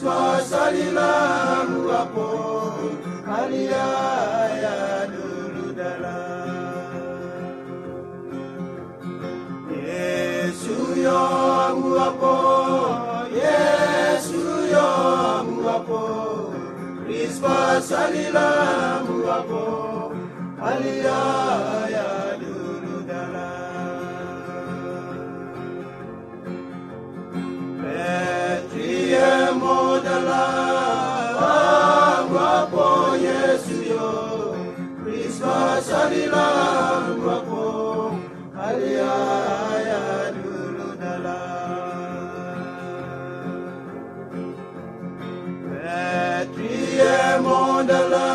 Christmas alila muapo alia ya duludala. Yesu yo muapo, Yesu yo muapo, Christmas alila muapo alia ya duludala. Modala, wapo Yesu yo, Christmas alila wapo, alia ya duludala. Petrie mondala,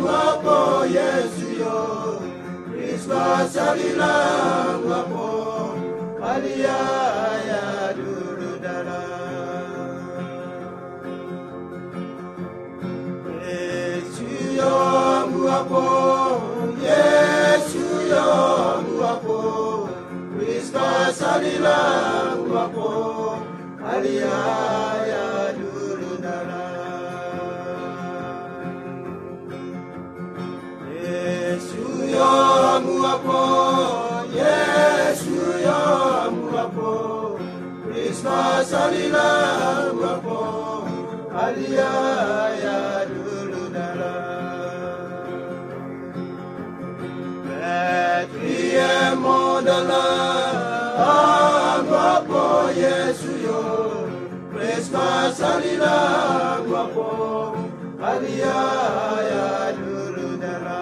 wapo Yesu yo, Christmas alila wapo, alia ya duludala. Yesu yo muapo, Yesu yo muapo, Christmas alila muapo, alia ya duludala. Yesu yo muapo, Yesu yo muapo, Christmas alila muapo, alia ya duludala. Petrie mondala, muapo Yesu yo, Christmas alila muapo, alia ya duludala.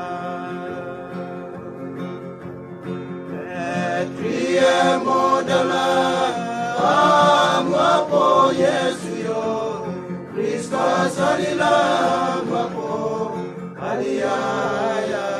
Petrie mondala, muapo Yesu yo, Christmas alila muapo, alia ya.